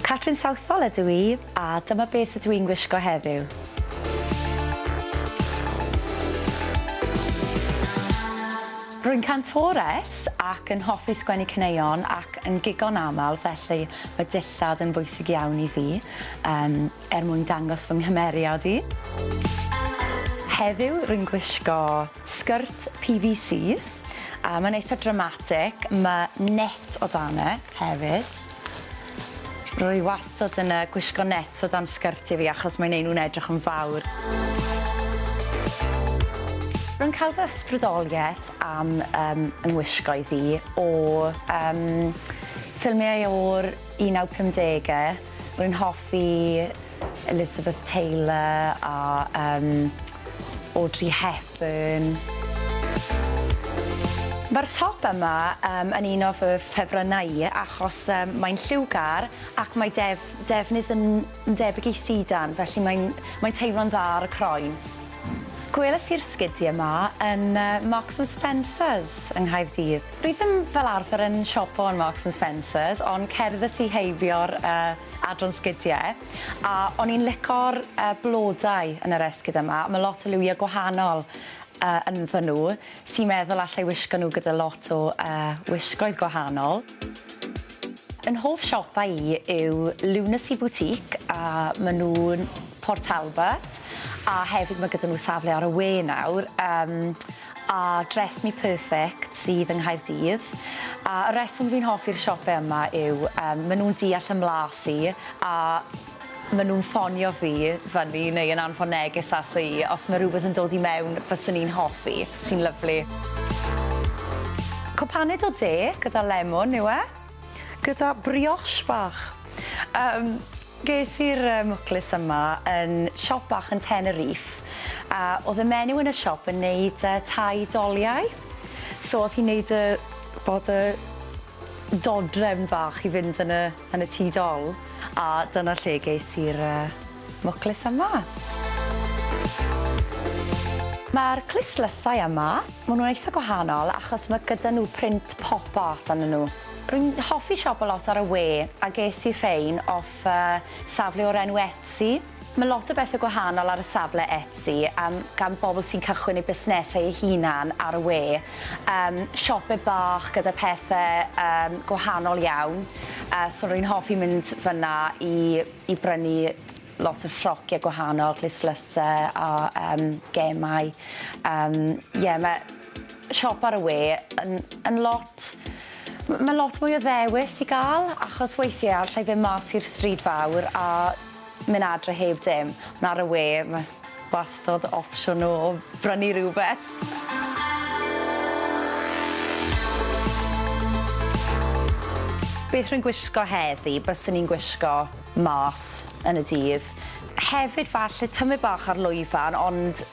Catrin Southall ydw i, a dyma beth ydw i'n gwisgo heddiw. Rwy'n cantores ac yn hoffi sgwennu caneuon ac yn gigo'n aml felly mae dillad yn bwysig iawn i fi yym er mwyn dangos fy nghymeriad i. Heddiw rwy'n gwisgo sgyrt PVC a mae'n eitha dramatic, ma' net o dan e hefyd. Rwy wastod yn yy gwisgo nets o dan sgyrtie fi achos mae'n neu' nw'n edrych yn fawr. Rwy'n cael fy ysbrydolieth am yym 'yng ngwisgoedd i o yym ffilmiau o'r 1950e. Rwy'n hoffi Elizabeth Taylor a yym Audrey Hepburn. Ma'r top yma yym yn un o fy ffefrynnau i achos yym mae'n lliwgar ac mae def- defnydd yn yn debyg i sidan felly mae'n mae'n teimlo'n dda ar y croen. Gweles i'r sgidie 'ma yn yy Marks and Spencers yng Nghaerdydd. Dwi ddim fel arfer yn siopo yn Marks and Spencers ond cerddes i heibio'r yy adran sgidie a o'n i'n lico'r yy blodau yn yr esgid yma. Ma' lot o liwie gwahanol yy ynddyn nhw sy'n meddwl allai wisgo nhw gyda lot o yy wisgoedd gwahanol. Yn hoff siopa i yw Lunacy Boutique a ma' nw'n Port Talbot a hefyd ma' gyda nhw safle ar y we nawr yym a Dress Me Perfect sydd yng Nghaerdydd a y reswm fi'n hoffi'r siope yma yw yym ma' nw'n deall 'y mlas i a ma' nw'n ffonio fi fyny neu yn anfon neges ato i os ma' rwbeth yn dod i mewn fyswn i'n hoffi, sy'n lyfli. Cwpaned o de gyda lemwn yw e. Gyda brioche bach. Yym ges i'r yy mwclis yma yn siop bach yn Tenerife a o'dd y menyw yn y siop yn neud yy tai doliau. So o'dd hi'n neud y bod y dodrefn bach i fynd yn y yn y tŷ dol a dyna lle ges i'r yy mwclis yma. Ma'r clustdlysau yma, ma' nw'n eitha gwahanol achos ma' gyda nhw print pop art arnyn nhw. Rwy'n hoffi siopa lot ar y we a ges i rhein off yy safle o'r enw Etsy. Ma' lot o bethe gwahanol ar y safle Etsy am gan bobl sy'n cychwyn eu busnesau eu hunan ar y we. Yym siope bach gyda pethe yym gwahanol iawn yy so rwy'n hoffi mynd fyn 'na i i brynu lot o ffrocie gwahanol, clustlyse a yym gemau. Yym ie ma' siop ar y we yn yn lot m- ma' lot mwy o ddewis i ga'l achos weithie allai fynd mas i'r stryd fawr a myn' adre heb dim on' ar y we ma' wastod opsiwn o brynu rwbeth. Beth rwy'n gwisgo heddi byswn i'n gwisgo mas yn y dydd. Hefyd falle tymed bach ar lwyfan ond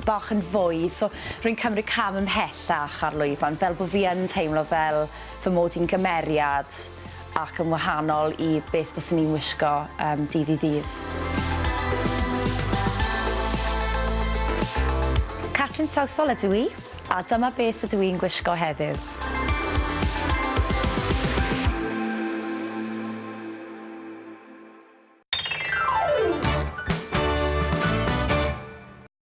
bach yn fwy so rwy'n cymryd cam ymhellach ar lwyfan fel bo' fi yn teimlo fel fy mod i'n gymeriad ac yn wahanol i beth byswn i'n wisgo yym dydd i ddydd. Catrin Southall ydw i, a dyma beth ydw i'n gwisgo heddiw.